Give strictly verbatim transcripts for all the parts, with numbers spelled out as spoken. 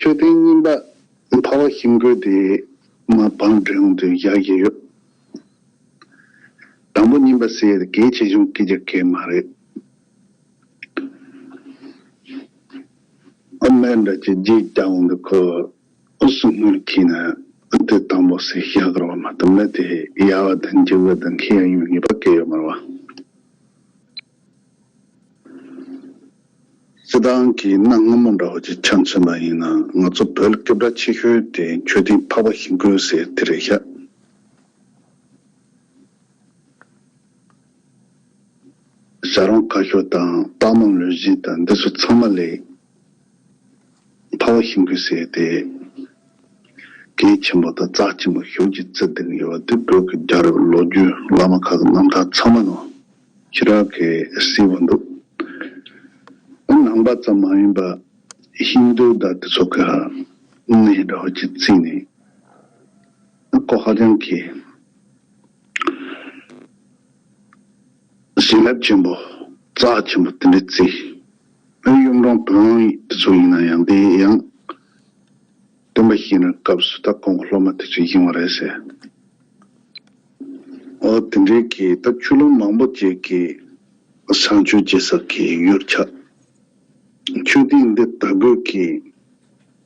དཔེ་དོན་གཉིས་པ་འཕགས་པ་ཤིང་ཀུན་དེ་མ་བང་སྒྲིག་ཡོང་དུས་བཞག་གི་ཡོད། དང་པོ་གཉིས་པ་ཟེར་ཡས་དེ་གལ་ཆེ་ཆུང་སྐད་ཆ་གང་ཡང་མ་རེད། ཨ་མེ་འདྲ་ཅིག་རྗེས་བཀྱག་འོང་དུས་ཁོ་ཨ་སུ་དངུལ་ཁྱེར་ན་ཨ་དེ་དང་པོ་ཟེར་བཞག་གི་རེད་བ། མ་གཏོགས་མེ་དེ་ཡག་པ་དང་འཇིགས་པ་དང་ཁྱེར་ཡ་ཡོང་ངེས་པ་གང་ཡང་ཡོད་མ་རེད་བ། སྤྱིར་བཏང་གི་གནའ་སྔ་མོ་འདྲ་བོ་ཅིག་ཆ་མཚོན་པ་ཡིན་ན་ང་ཚོ་བོད་ལ་སྐད་གྲགས་ཆེ་ཤོས་དེ་མཆོད་རྟེན་འཕགས་པ་ཤིང་ཀུན་ཟེར་དེ་རེད་ཤག། བྱ་རུང་ཁ་ཤོར་དང་སྟག་མོ་ལུས་སྦྱིན་དང་འདི་ཚོ་ཚང་མ་ལས་འཕགས་པ་ཤིང་ཀུན་ཟེར་དེ་གལ་ཆེན་པོ་དང་རྩ་ཆེན་པོ་ཞེ་པོ་ཅིག་བརྩི་བསྡད་ཀྱི་ཡོད་པ་འདི་བོད་ཀྱི་རྒྱལ་རབས་ལོ་རྒྱུས་བླ་མ་ཁག་གི་རྣམ་ཐར་ཚང་མ་ནང་ཞེ་དྲག་གི་གསལ་པོ་འདུག། ནང་པ་ཙམ་མ་ཡིན་པ་ཧིན་དུ་དང་དེ་ཚོ་གི་གནས་འདྲ་བོ་ཅིག་བརྩིས་ནས་ཁོ་ཧ་ཅང་གི་བྱིན་རླབས་ཆེན་པོ་རྩ་ཆེན་པོ་དེ་འདྲ་བརྩིས། ཨ་གཡུང་དྲུང་བོན་དེ་ཚོ་ཡིན་ན་ཡང་དེ་ཡང་སྟོན་པ་ཤེས་རབ་སྐབས་སུ་ད་ཁོང་གི་སློབ་མ་དེ་ཚོས་བཞེངས་པ་རེད་ཟེར། འོ་དེ་འདྲའི་གི་ད་ཆོས་ལུང་མང་པོ་ཅིག་གི་བཟང་སྤྱོད་བྱེད་ས་གི་ཡུལ་ཆགས། མཆོད་རྟེན་འདི་དར་རྒུད་ཀྱི་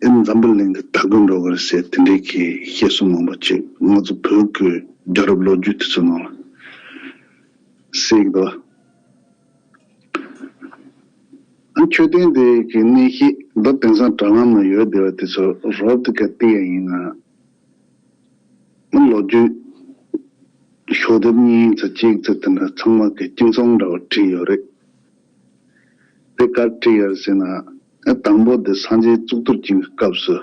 ཨེ་འཛམ་བུ་གླིང་གི་དར་རྒུད་འགྲོ་གི་རེད་ཟེར་དེ་འདྲའི་གི་བཤད་སྲོལ་མང་པོ་ཅིག་ང་ཚོ་བོད་ཀྱི་རྒྱལ་རབས་ལོ་རྒྱུས་དེ་ཚོ་ནང་ལ་གསལ་གི་འདུག། ཨ་མཆོད་རྟེན་དེ་གི་གནས་བཤད་མདོ་དེང་སང་དྲ་ལམ་ན་ཡོད་བསྡད་པ་དེ་ཚོ་རོབ་ཏུ་ག་བལྟས་ཡ་ཡིན་ན། ཨ་ལོ་རྒྱུས་ཤོག་ལྡེབ་གཉིས་ཙམ་གཅིག་ཙམ་དེ་འདྲ་ཚང་མ་གི་སྐྱིན་ཚང་འདྲ་བོ་བྲིས་ཡོད་རེད། དེ་ག་རེ་བྲིས་ཡོད་རེད་ཟེར་ན། ཨ་དང་པོ་དེ་སངས་རྒྱས་གཙུག་ཏོར་ཅན་གྱི་སྐབས་སུ།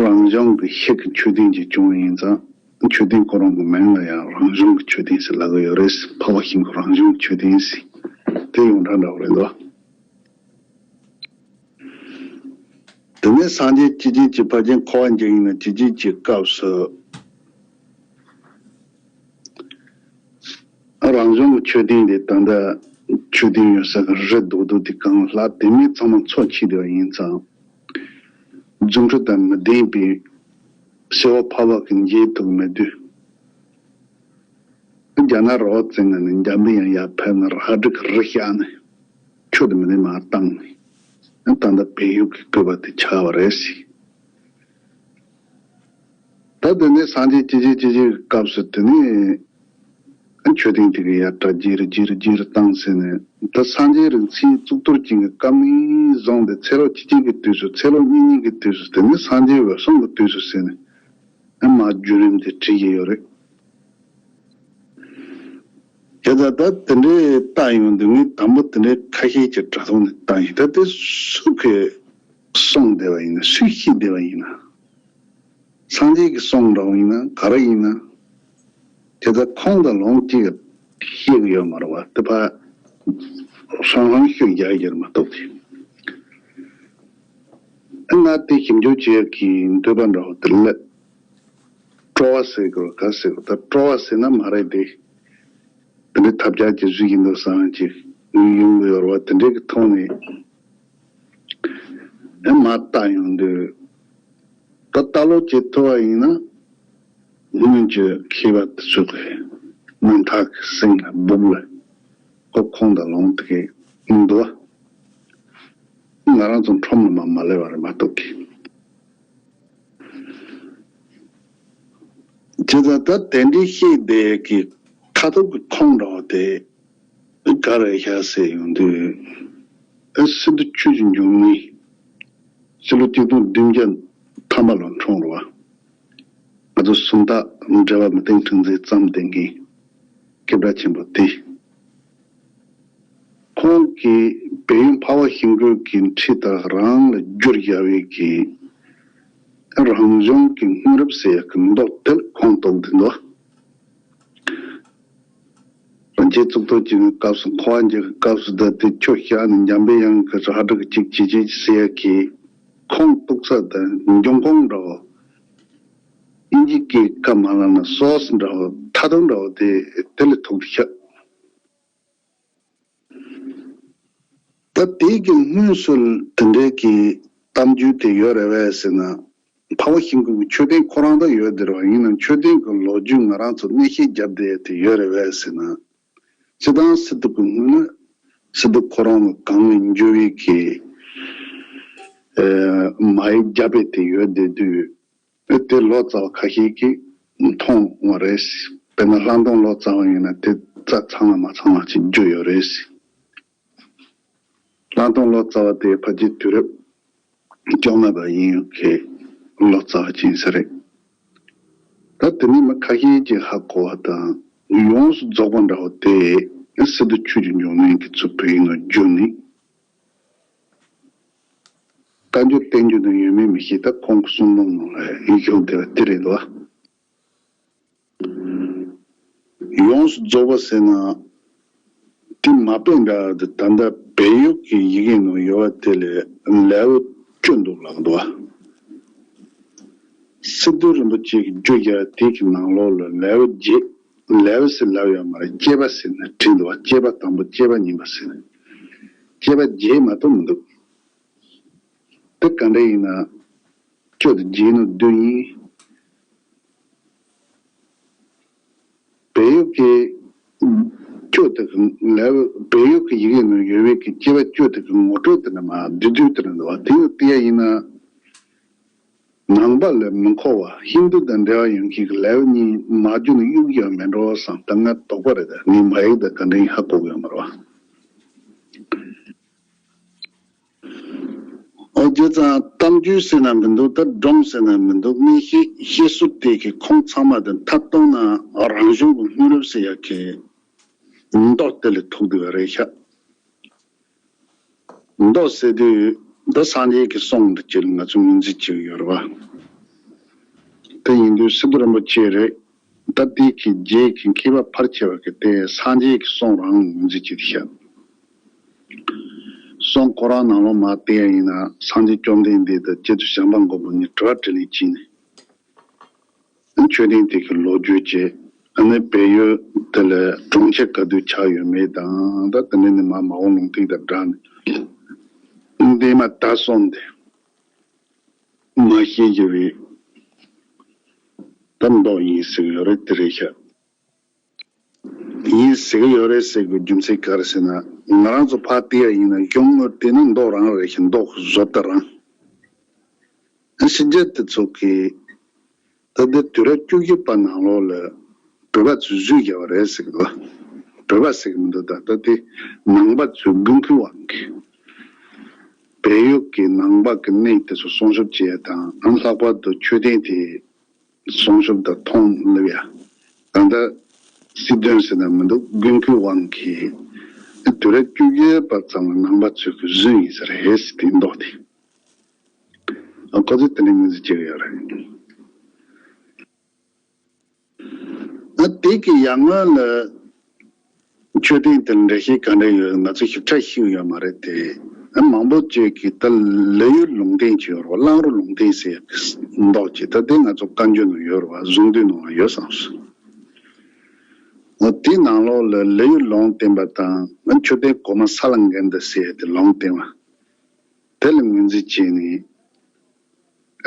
རང་བྱུང་གི་ཤེལ་གྱི་མཆོད་རྟེན་ཅིག་བྱུང་བ་ཡིན་ཙང་། མཆོད་རྟེན་ཁོ་རང་གི་མིང་ལ་ཡང་རང་བྱུང་གི་མཆོད་རྟེན་ཟེར་ལབ་ཀྱི་ཡོད་རེད། འཕགས་པ་ཤིང་ཀུན་རང་བྱུང་གི་མཆོད་རྟེན་ཟེར། དེ་ཡོངས་གྲགས་འདྲ་བོ་རེད་འདུག། དེ་ནས་སངས་རྒྱས་སྐྱེས་ཆེན་གྱི་ཕལ་ཆེར་འཁོར་བ་འཇིག་ཡིན་ན་སྐྱེས་ཆེན་གྱི་སྐབས་སུ། རང་བྱུང་གི་མཆོད་རྟེན་དེ་ད་ལྟ་མཆོད་རྟེན་ཡོད་ས་གི་རི་རྡོག་རྡོག་དེ་གང་ལྷག་དེ་མིན་ཚང་མ་མཚོ་ཆགས་བསྡད་པ་ཡིན་ཙང་། རྫུ་འཕྲུལ་དང་མི་ལྡན་པའི་གསོལ་བ་འཕགས་པ་གིས་འཇལ་ཐུབ་མེད་དུས། རྒྱ་ནག་རི་བོ་རྩེ་ལྔ་ནས་འཇམ་པའི་དབྱངས་ཡར་ཕེབས་ན་རལ་གྲི་གིས་རི་བཤགས་ནས་ཆུ་དེ་མི་ལྡན་མར་བཏང་ནས་ད་ལྟ་བལ་ཡུལ་གྱི་བཀོད་པ་དེ་ཆགས་པ་རེད་ཟེར། ད་དེ་ནས་སངས་རྒྱས་སྐྱེས་ཆེན་སྐྱེས་ཆེན་གྱི་སྐབས་སུ་དེ་ནས་མཆོད་རྟེན་དེ་གི་ཡར་གྲ་རྒྱས་རུ་རྒྱས་རུ་རྒྱས་རུ་བཏང་ཟེར་ནས། ད་སངས་རྒྱས་རིགས་ཚེ་གཙུག་ཏོར་ཅན་གྱི་སྐབས་ནས་བཟུང་སྟེ་ཚེ་ལོ་ཆིག་སྟོང་གི་དུས་སུ། ཚེ་ལོ་གཉིས་གཉིས་ཀྱི་དུས་སུ། དེ་ནས་སངས་རྒྱས་འོད་སྲུང་གི་དུས་སུ་ཟེར་ནས་ཨ་མ་བརྒྱུད་རིམ་དེ་བྲིས་ཀྱི་ཡོད་རེད། དེ་ལྟར་ད་དེ་འདྲའི་བལྟ་ཡོང་དུས་ངས་དང་པོ་དེ་འདྲའི་ཁ་ཤས་ཀྱི་དྲ་ཐོག་ནས་བལྟ་ཡིན། ད་དེ་སུ་གིས་གསུངས་བསྡད་པ་ཡིན་ན། སུས་བཤད་བསྡད་པ་ཡིན་ན། སངས་རྒྱས་ཀྱི་གསུང་འདྲ་བོ་ཡིན་ན་ག་རེ་ཡིན་ན། དེ་ལྟར་ཁུངས་དང་ལུང་གཅིག་བཤད་ཀྱི་ཡོད་མ་རེད་བ། དེ་ཕར་ཧྲང་ཧྲང་ཤོད་རྒྱག་རྒྱུ་རེད་མ་གཏོགས་ཀྱི། ཨ་ང་དེ་ཞིབ་འཇུག་བྱེད་ཡག་གི་འདོད་པ་འདྲ་བོ་དེ་སླེབས། སྤྲོ་བ་ཟེར་དགོས་ག་ཟེར་དགོས། ད་སྤྲོ་བ་ཟེར་ན་མ་རེད་དེ། དེ་འདྲའི་ཐབས་ཆག་ཅིག་བཟོས་ཀྱི་འདུག་བསམ་ཅིག་ཡོང་གི་ཡོད་རེད་བ། དེ་འདྲའི་གི་ཐོག་ནས་ཨེ་མར་བལྟ་ཡོང་དུས། ད་ལྟ་ལོག་བྱེད་ཐུབ་པ་ཡིན་ན། སྔོན་གྱི་མཁས་པ་དེ་ཚོ་གི་རྣམ་ཐར་གྱི་གསེང་ལ་འབུམ་ལ་ཁོ་ཁུངས་དང་ལུང་དེ་གའི་མི་འདུག་བ། ང་རང་ཚོ་ཁྲོམ་ལ་མ་མ་སླེབས་པ་རེད་མ་གཏོགས་ཀྱི། བྱས་ཙང་ད་དེ་འདྲའི་བཤད་བསྡད་ཀྱི་ཁ་ཐུག་གི་ཁུངས་འདྲ་བ་དེ་ག་རེ་བཞག་ཟེར་ཡོང་དུས། ཨ་སི་ཏུ་ཆོས་ཀྱི་འབྱུང་གནས་ཕྱི་ལོ་གཅིག་སྟོང་བདུན་བརྒྱ་ཐམ་པ་ལ་འཁྲུངས་རེད་བ། ང་ཚོ་སུམ་རྟགས་འགྲེལ་པ་མི་ལྡན་ཁྲི་འཛིན་བརྩམས་བསྡད་མཁན་སྐད་གྲགས་ཆེན་པོ་དེ། ཁོང་གིས་བལ་ཡུལ་འཕགས་པ་ཤིང་ཀུན་གྱི་ཁྲི་དང་རང་ལ་བསྒྱུར་བཞག་པའི་གི་རང་བྱུང་གི་དངོས་རབས་ཟེར་ཡག་གི་མདོ་དེ་ལ་ཁུངས་གཏུགས་བསྡད་འདུག། རང་རྒྱལ་གཙུག་ཏོར་ཅན་གྱི་སྐབས་སུ་འཁོར་བ་འཇིག་གི་སྐབས་སུ་ད་དེ་ཆུ་བཤགས་ནས་འཇམ་པའི་དབྱངས་ཀྱིས་རལ་གྲི་གིས་གཅིག་བྱེད་ཅེས་ཟེར་ཡག་གི་ཁུངས་གཏུགས་ས་དང་འབྱུང་ཁུངས་འདྲ་བོ། དབྱིན་ཇི་སྐད་ཀ་མ་ལ་ན་སོ་སི་འདྲ་བོ། མཐའ་དོན་འདྲ་བོ་དེ་དེ་ལས་ཐུག་ཤག། ད་དེ་གི་དངོས་སུ་དེ་འདྲའི་གི་ གཏམ་རྒྱུད་དེ་ཡོད་རེད་བས་ཟེར་ན། འཕགས་པ་ཤིང་ཀུན་གྱི་མཆོད་རྟེན་ཁོ་རང་ད་ཡོད་དེ་རེད་བ། ཡིན་ནའང་མཆོད་རྟེན་གྱི་ལོ་རྒྱུས་ང་རང་ཚོ་གནས་བཤད་བརྒྱབ་བསྡད་དེ་ཡོད་རེད་བས་ཟེར་ན། སྤྱིར་བཏང་སི་ཏུ་གི་སྔོན་ན་སི་ཏུ་ཁོ་རང་ལ་གང་ལ་འགྱུར་བའི་གི་ཨེ་མ་ཡིག་བརྒྱབ་པའི་དེ་ཡོད་བསྡད་དུས། ཨེ་དེ་ལོ་ཙཱ་བ་ཁ་ཤས་ཀྱིས་མཐོང་བ་རེད། དཔེར་ན་ལྷག་མཐོང་ལོ་ཙཱ་བ་ཡིན་ན་དེ་རྩ་ཚང་ལ་མ་ཚང་ལ་ཅིག་རྒྱུ་ཡོད་རེད། ལྷག་མཐོང་ལོ་ཙཱ་བ་དེ་ཕལ་ཆེར་དུས་རབས་བཅོ་ལྔ་པ་ཡིན་ཡོད་མཁན་ལོ་ཙཱ་བ་ཅིག་ཡིན་ས་རེད། ད་དེ་ནས་མི་ཁ་ཤས་ཀྱིས་ཧ་གོ་བ་དང་ཡོངས་སུ་རྫོགས་པ་འདྲ་བོ་དེ་སི་ཏུ་ཆོས་ཀྱི་འབྱུང་གནས་ཀྱི་ཚུལ་བོད་ཡིག་ནང་བསྒྱུར་ནས། བཀའ་འགྱུར་བསྟན་འགྱུར་དུ་ཡོད་མེད་མི་ཤེས། ད་ཁོང་གི་གསུང་འབུམ་ནང་ལ་ཡིག་ཤོག་དེ་བ་དེ་རེད་དོ། ཡོངས་སུ་རྫོགས་པ་ཟེར་ན། དེ་མ་དཔེ་འདྲ་དེ་ད་ལྟ་བལ་ཡུལ་གྱི་ཡི་གེ་ནང་ཡོད་པ་དེ་ལས་ལེའུ་བཅུ་འདུག་ལབ་འདུག་བ། སི་ཏུ་རིན་པོ་ཆེ་གི་རྒྱུད་རྒྱལ་དེ་གི་ནང་ལོགས་ལ་ལེའུ་བརྒྱད། ལེའུ་ཟེར་ལབ་ཡོད་མ་རེད། དཔྱད་པ་ཟེར་ནས་བྲིས་འདུག་བ། དཔྱད་པ་དང་པོ་དཔྱད་པ་གཉིས་པ་ཟེར་ནས། དཔྱད་པ་བརྒྱད་མ་གཏོགས་མི་འདུག་དེ་ག་འདྲ་ཡིན་ན། བཅུ་དང་བརྒྱད་ནི་བདུན་ཡིན། བལ་ཡུལ་གྱི་བཅུ་དེ་གི་ལེའུ། བལ་ཡུལ་གྱི་ཡི་གེ་ནང་ཡོད་པའི་གི་དཔྱད་པ་བཅུ་དེ་གི་ངོ་སྤྲོད་དེ་ནི་མ་བསྡུས་བསྡུས་དེ་ནི་འདུག་བ། དེ་ཡང་དེ་ཡང་ཡིན་ན། ནང་པ་ལ་མི་མཁོ་བ། ཧིན་དུ་དང་འབྲེལ་བ་ཡོད་མཁན་གྱི་ལེའུ་གཉིས་མ་བསྒྱུར་ནས་གཡུག་ཡོད་མེད་འགྲོ་བསམ། ད་ང་དོགས་པ་རེད། ད་ངའི་མ་ཡིག་དང་ག་འདྲ་ཡིན་ཧ་གོ་གི་ཡོད་མ་རེད་བ། ཨོ་བྱས་ཙང་གཏམ་རྒྱུད་ཟེར་ན་མི་འདུག་ད་སྒྲུང་ཟེར་ན་མི་འདུག་གནས་བཤད་བཤད་སྲོལ་དེ་གི་ཁོང་ཚང་མ་དེ་མཐའ་གཏུགས་ན་རང་བྱུང་གི་དངོས་གྲུབ་ཟེར་ཡག་གི་མདོ་དེ་ལ་ཐུག་བསྡད་པ་རེད་ཤག་མདོ་ཟེར་དུས་འདི་སངས་རྒྱས་ཀྱི་གསུང་འདི་ཅིག་ལ་ང་ཚོ་ངོས་འཛིན་བྱེད་ཀྱི་ཡོད་རེད་བ། དེ་ཡིན་དུས་སི་ཏུ་རིན་པོ་ཆེ་རེད། ད་ལྟའི་གི་རྗེས་ཀྱི་མཁས་པ་ཕལ་ཆེ་བ་གི་དེ་སངས་རྒྱས་ཀྱི་གསུང་རང་ངོས་འཛིན་བྱེད་དེ་ཤག་གསུང་ཁོ་རང་ནང་ལོགས་མ་བལྟས་ཡ་ཡིན་ན། སངས་རྒྱས་བཅོམ་ལྡན་འདས་དང་རྗེ་བཙུན་བྱམས་པ་མགོན་པོ་གཉིས་དྲི་བ་དྲིས་ལན་བྱས་ནས། མཆོད་རྟེན་དེ་གི་ལོ་རྒྱུས་བཅས། ཨ་ནི་བལ་ཡུལ་དེ་ལ་གྲོང་ཁྱེར་ག་དུས་ཆགས་ཡོད་མེད་དང་། ད་དེ་ནས་ནི་མ་མ་འོངས་ལུང་བསྟན་དང་སྦྲགས་ནས་འདས་མ་ད་གསུམ་དེ། མ་ཤེས་ཀྱི་རེད། ད་མདོ་ཡིན་ཟེར་གྱི་ཡོད་རེད། དེ་རེད་ཤག་ཡིན་ཟེར་གྱི་ཡོད་རེད་ཟེར་དགོས་རྒྱུ་མཚན་ག་རེ་ཟེར་ན། ང་རང་ཚོ་ཕར་བལྟས་ཡ་ཡིན་ན་གཞུང་དངོས་དེ་ནི་མདོ་རང་རེད་ཤག་མདོ་གི་བཟོ་ལྟ་རང་། ཕྱི་རྒྱལ་དེ་ཚོ་གིས་ད་ལྟའི་དུས་རབས་བཅུ་བཞི་པ་ནང་ལོགས་ལ་བོད་པ་ཚོས་བཟོས་བཞག་པ་རེད་ཟེར་གྱི་འདུག་བོད་པ་ཟེར་གྱི་མི་འདུག་ད་ལྟ་དེ་ནང་པ་ཚོས་དགོན་ཁུལ་དབང་གིས་བལ་ཡུལ་གྱི་ནང་པ་གི་གནས་དེ་ཚོ་སྲུང་སྐྱོབ་བྱེད་ཡ་དང་། ལྷག་པར་དུ་མཆོད་རྟེན་དེ་སྲུང་སྐྱོབ་དང་མཐོང་སླེབས་ཡ། ད་ལྟ་སྲིད་དོན་ཟེར་ན་མི་འདུག་དགོན་ཁུལ་དབང་གིས་དུས་རབས་བཅུ་བཞི་པ་ཙམ་ལ་ནང་པ་ཚོས་གི་བཟོས་ཡིན་ས་རེད་ཟེར་དེ་མདོ་དེ། ཨ་ཁོ་ཚོས་དེ་འདྲའི་ངོས་འཛིན་བྱེད་ཀྱི་ཡོད་རེད། ཨ་དེ་གི་ཡར་སྔོན་ལ་མཆོད་རྟེན་དེར་འགྲེལ་བཤད་ག་འདྲ་ཡོད་ང་ཚོ་ཞིབ་ཕྲ་ཤེས་ཀྱི་ཡོད་མ་རེད་དེ། ཨ་མང་པོ་ཅིག་གིས་ད་ལི་ཡུལ་ལུང་བསྟན་ཅིག་ཡོད་རེད་བ། གླང་རི་ལུང་བསྟན་ཟེར་ཡག་གི་མདོ་ཅིག་ད་དེ་ང་ཚོ་བཀའ་འགྱུར་ནང་ཡོད་རེད་བ། གཟུངས་བསྡུས་ནང་ཡོད་བསམ་སོང་། ཨ་དེའི་ནང་ལོགས་ལ་ལི་ཡུལ་ལུང་བསྟན་པ་དང་། ཨ་མཆོད་རྟེན་གོང་མ་ས་ལ་འགེམས་ད་ཟེར་ཡག་དེ་ལུང་བསྟན་པ། དེ་ལ་ངོས་འཛིན་བྱས་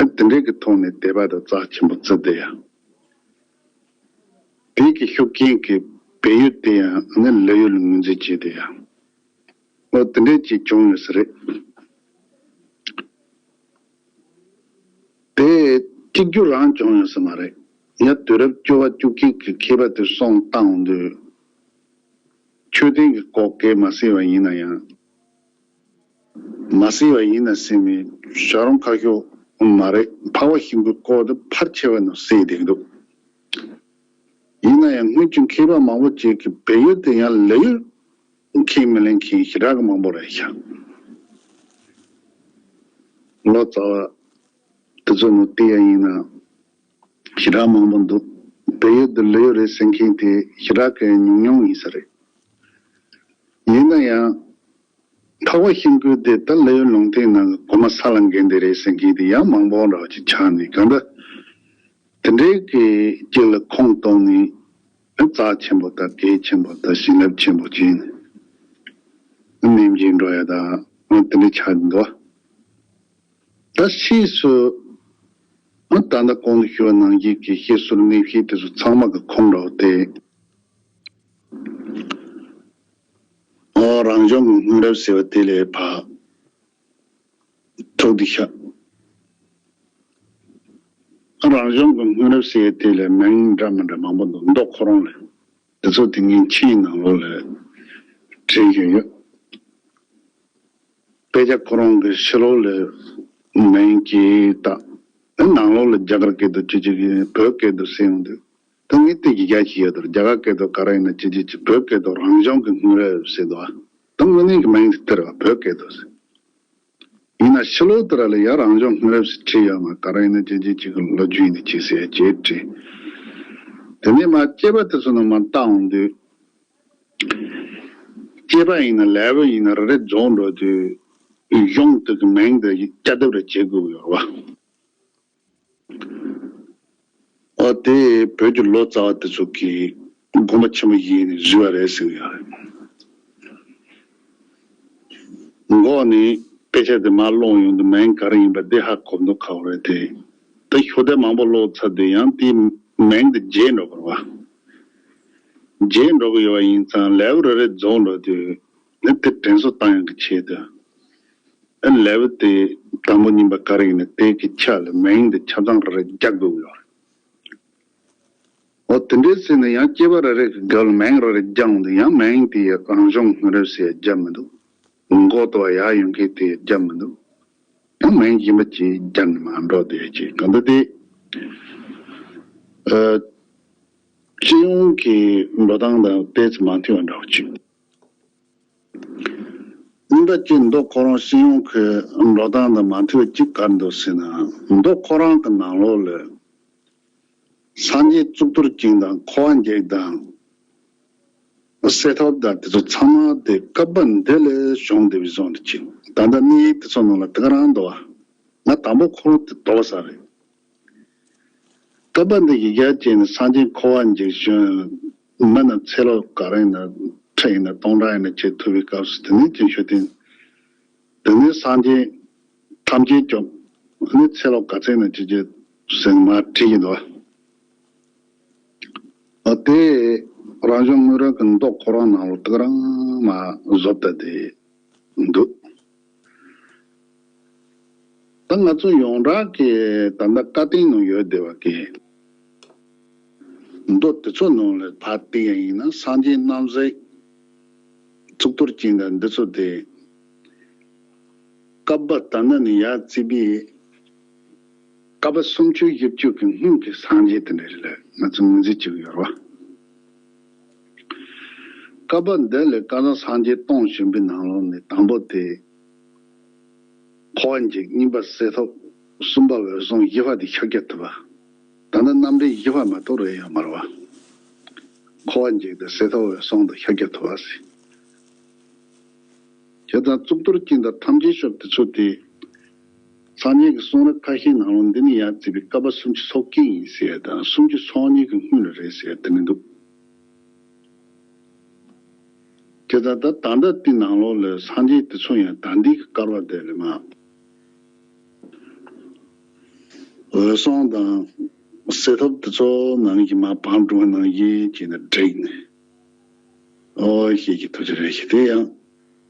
ནས། ཨ་དེ་འདྲའི་གི་ཐོག་ནས་དད་པ་དང་རྩ་ཆེན་པོ་བརྩི་བསྡད་ཡ། དེ་གི་ཤུགས་རྐྱེན་གྱིས་བལ་ཡུལ་དེ་ཡང་ཨ་ནི་ལི་ཡུལ་ལ་ངོས་འཛིན་བྱས་བསྡད་ཡ། འོ་དེ་འདྲའི་ཅིག་བྱུང་ཡོད་ས་རེད། དེ་གཅིག་གྱུར་རང་བྱུང་ཡོད་ས་མ་རེད། ཡང་དུས་རབས་བཅུ་པ་བཅུ་གཅིག་གི་མཁས་པ་དེ་གསུང་བཏང་དུས། མཆོད་རྟེན་གྱི་སྐོར་སྐད་མ་གསལ་བ་ཡིན་ན་ཡང་། མ་གསལ་བ་ཡིན་ན་ཟེར་མི་བྱ་རུང་ཁ་ཤོ་མ་རེད། འཕགས་པ་ཤིང་ཀུན་སྐོར་དེ་ཕལ་ཆེ་བ་ནང་གསལ་བསྡད་ཀྱི་འདུག་ཡིན་ན་ཡང་སྔོན་གྱི་མཁས་པ་མང་པོ་ཅིག་གིས་བལ་ཡུལ་དེ་ཡང་ལི་ཡུལ་ཁས་མི་ལེན་མཁན་ཞེ་དྲག་གི་མང་པོ་རེད་ཤག་ལོ་ཙཱ་བ་དེ་ཚོ་ནང་བལྟས་ཡ་ཡིན་ན། ཞེ་དྲག་མང་པོ་འདུག་བལ་ཡུལ་འདི་ལི་ཡུལ་རེད་ཟེར་མཁན་དེ་ཞེ་དྲག་གི་ཉུང་ཉུང་ཡིན་ས་རེད། ཡིན་ན་ཡང་། འཕགས་པ་ཤིང་ཀུན་དེ་ད་ལི་ཡུལ་ལུང་བསྟན་ནང་གི་གོང་མ་ས་ལ་འགེམས་དེ་རེད་ཟེར་མཁན་དེ་ཡང་མང་པོ་འདྲ་བ་ཅིག་ཆགས་ནས། གང་ལྟར། དེ་འདྲའི་གི་ཅིག་ལ་ཁུངས་གཏོང་ནས། རྩ་ཆེན་པོ་དང་གལ་ཆེན་པོ་དང་བྱིན་རླབས་ཆེན་པོ་བྱས་ནས། ནེམ་གྱིས་འགྲོ་ཡ་དང་དེ་འདྲ་ཆགས་འདུག་ད་ཕྱིས་སུ་ཨ་ད་ལྟ་གོང་དུ་ཞུ་བ་ནང་བཞིན་གྱི་བཤད་སྲོལ་གནས་བཤད་དེ་ཚོ་ཚང་མ་གི་ཁོང་ར་བ་དེ། ཨོ་རང་བྱུང་གི་སྔོན་རབས་ཟེར་བ་དེ་ལས་ཕར་ཐུག་དེ་ཤག་ཨ་རང་བྱུང་གི་སྔོན་རབས་ཟེར་བ་དེ་ལས་མིང་འདྲ་མི་འདྲ་མང་པོ་འདུག་མདོ་ཁོ་རང་ལས། དེ་ཚོ་དེ་ངས་མཆན་ནང་ལོགས་ལ་བྲིས་བཞིན་ཡོད། དཔེ་ཆ་ཁོ་རང་གི་ཕྱི་ལོགས་ལ་མིང་གི་དང་། ཨ་ནང་ལོགས་ལ་རྒྱ་གར་སྐད་དུ་ཅི་ཅི་གི་བོད་སྐད་དུ་ཟེར་ཡོང་དུས། ད་ངས་དེ་ཡི་གེ་ཞིག་ཡོད་དོ། རྒྱ་གར་སྐད་དུ་ག་རེ་ཡིན་ན་ཅི་ཅི་ཅི། བོད་སྐད་དུ་རང་བྱུང་གི་སྔོན་རབས་ཟེར་འདུག་ཨ་ད་དངོས་གནས་ཀྱི་མིང་དེ་དེ་རེད་བ། བོད་སྐད་དུ་ཟེར། ཡིན་ན་ཕྱི་ལོགས་དེ་ར་ལ་ཡ་རང་བྱུང་སྔོན་རབས་ཟེར་བྲིས་ཡོད་མ། ག་རེ་ཡིན་ན་ཅི་ཅི་ཅི་གི་ལོ་རྒྱུས་ཡིན་ན་ཅི་ཟེར་ཅེས་བྲིས། དེ་ནས་མ་སྐྱེས་པ་དེ་ཚོ་ནང་མ་བལྟ་འོང་དུས། སྐྱེས་པ་ཡིན་ན་ལེ་བོ་ཡིན་ན་རེ་རེ་རྫོགས་འགྲོ་དུས། གཞུང་དེ་གི་མིང་དེ་བསྐྱར་ལྡབ་རེ་བྱེད་དགོས་ཡོད་བ། ཨོ་དེ་བོད་ཀྱི་ལོ་ཙཱ་བ་དེ་ཚོ་གིས་དགོངས་པ་ཆེན་པོ་བཞེས་ནས་བཟོས་པ་རེད་ཟེར་གི་ཡོད་རེད། འགོ་ནས་དཔེ་ཆ་དེ་མར་ཀློག་ཡོང་དུས་མིང་ག་རེ་ཡིན་པ་དེ་ཧ་གོ་མདོག་ཁ་པོ་རེད་དེ། ད་ཤོག་དེབ་མང་པོ་ཀློག་ཚར་དུས་ཡང་དེའི་མིང་དེ་བརྗེད་འགྲོ་གི་རེད་བ། བརྗེད་འགྲོ་གི་ཡོད་པ་ཡིན་ཙང་ལེ་བོ་རེ་རེ་རྫོགས་འགྲོ་དུས་ནི་དེ་དྲན་གསོ་བཏང་ཡག་གི་ཆེད་དུ། ཨ་ལེ་བོ་དེ་དང་པོ་གཉིས་པ་ག་རེ་ཡིན་ན་དེ་གི་ཆ་ལ་མིང་དེ་ཆ་ཚང་རེ་རེ་རྒྱག་དགོས་ཀྱི་ཡོད་རེད། འོ་དེ་འདྲའི་ཟེར་ནས་ཡང་སྐྱེས་པ་རེ་རེ་གི་སྒང་ལ་མིང་རེ་རེ་རྒྱག་འོང་དུས་ཡང་མིང་དེ་ཡི་རང་བྱུང་སྔོན་རབས་ཟེར་རྒྱབ་མི་འདུག་མགོ་ཏོ་ཡར་ཡོང་མཁན་དེ་རྒྱབ་མི་འདུག་ཡང་མིང་གཞན་པ་ཅིག་རྒྱབ་ནས་མར་འགྲོ་བསྡད་ཅིག་གང་ལྟར་དེ། ཨ་སྤྱི་ཡོངས་ཀྱི་འགྲོ་སྟངས་དང་ཏོག་ཙམ་མ་མཐུན་པ་འདྲ་བོ་ཅིག་གཉིས་པ་གཅིག་མདོ་ཁོ་རང་སྤྱི་ཡོངས་ཀྱི་འགྲོ་སྟངས་དང་མ་མཐུན་པ་གཅིག་ག་རེ་འདུག་ཟེར་ན། མདོ་ཁོ་རང་གི་ནང་ལོགས་ལ་སངས་རྒྱས་གཙུག་ཏོར་ཅན་དང་འཁོར་བ་འཇིག་དང་གསེར་ཐུབ་དང་དེ་ཚོ་ཚང་མ་དེ་བཀའ་པོད་འདི་ལས་བྱུང་བསྡད་པའི་བཟོ་འདྲ་ཅིག་ད་ལྟ་གནས་ཡིག་དེ་ཚོ་ནང་ལ་དེ་ག་རང་འདུག་བ། ང་དང་པོ་ཁོ་རང་དེ་དོགས་པ་ཟ་རེད། བཀའ་པོད་འདི་ཡི་གེ་བྱས་ནས་སངས་རྒྱས་འཁོར་བ་འཇིག་བྱོན། མི་རྣམས་ཚེ་ལོ་ག་རེ་ཡིན་ན་ཁྲི་ཡིན་ན་སྟོང་ཕྲག་ཡིན་ན་བྱེད་ཐུབ་པའི་སྐབས་སུ་དེ་ནས་ཀྱང་མཆོད་རྟེན། དེ་ནས་སངས་རྒྱས་ཐམས་ཅད་སྐྱོབ། དེ་ནས་ཚེ་ལོ་ག་ཚད་ཡིན་ན་བྱེད་ཀྱི་ཟེར་མར་བྲིས་ཀྱི་འདུག་ཨ་དེ་རང་བྱུང་སྔོན་རབས་ཀྱི་མདོ་ཁོ་རང་ནང་ལ་དེ་ག་རང་མ་བཟོ་ལྟ་དེ་འདུག་ད་ང་ཚོ་ཡོངས་གྲགས་ཀྱི་ད་ལྟ་བཀའ་བསྟན་ནང་ཡོད་བསྡད་པ་གི་མདོ་དེ་ཚོ་ནང་ལ་ཕར་བལྟས་ཡ་ཡིན་ན་སངས་རྒྱས་རྣམ་གསལ་གཙུག་ཏོར་ཅན་དང་འདི་ཚོ་དེ་བཀའ་པོད་ད་ནི་ནས་ཡར་བརྩིས་པའི་བསྐལ་པ་སུམ་ཅུ་བཞི་བཅུ་གི་སྔོན་གྱི་སངས་རྒྱས་དེ་འདྲ་རེད་ལ་ང་ཚོ་ངོས་འཛིན་བྱེད་ཀྱི་ཡོད་རེད་བ། བསྐལ་པ་འདི་ལས་བསྐལ་བཟང་སངས་རྒྱས་སྟོང་བྱོན་པའི་ནང་ལོགས་ནས་དང་པོ་དེ། འཁོར་བ་འཇིག་གཉིས་པ་གསེར་ཐུབ། གསུམ་པ་འོད་སྲུང་བཞི་པ་དེ་ཤཱཀྱ་ཐུབ་པ། ད་ནི་རྣམ་འདྲེན་བཞི་པ་མ་གཏོགས་རེད་ཡོད་མ་རེད་བ། འཁོར་བ་འཇིག་དང་གསེར་ཐུབ་འོད་སྲུང་དང་ཤཱཀྱ་ཐུབ་པ་ཟེར། བྱས་ཙང་གཙུག་ཏོར་ཅན་དང་ཐམས་ཅད་སྐྱོབ་དེ་ཚོ་དེ། སངས་རྒྱས་ཀྱི་གསུང་རབ་ཁ་ཤས་ནང་ལོགས་འདི་ནི་ཡར་བརྩིས་པའི་བསྐལ་པ་སུམ་ཅུ་སོ་བརྒྱད་ཡིན་ཟེར་ཡ་དང་སུམ་ཅུ་སོ་གཉིས་ཀྱི་སྔོན་ལ་རེད་ཟེར་ཡ་དེ་ནི་འདུག་དེ་ལྟར་ད་ད་ལྟ་དེ་ནང་ལོགས་ལ་སངས་རྒྱས་དེ་ཚོ་ཡང་ད་ལྟའི་གི་བསྐལ་པ་དེ་ལ་མ། འོད་སྲུང་དང་གསེར་ཐུབ་དེ་ཚོ་ནང་གི་མ་བང་སྒྲུང་ནང་བཞིན་བྱས་ནས་བསྒྲིགས་ནས། ཨོ་ཤེས་ཀྱི་ཐུགས་རྗེ་རེ་ཞིག་དེ་ཡང་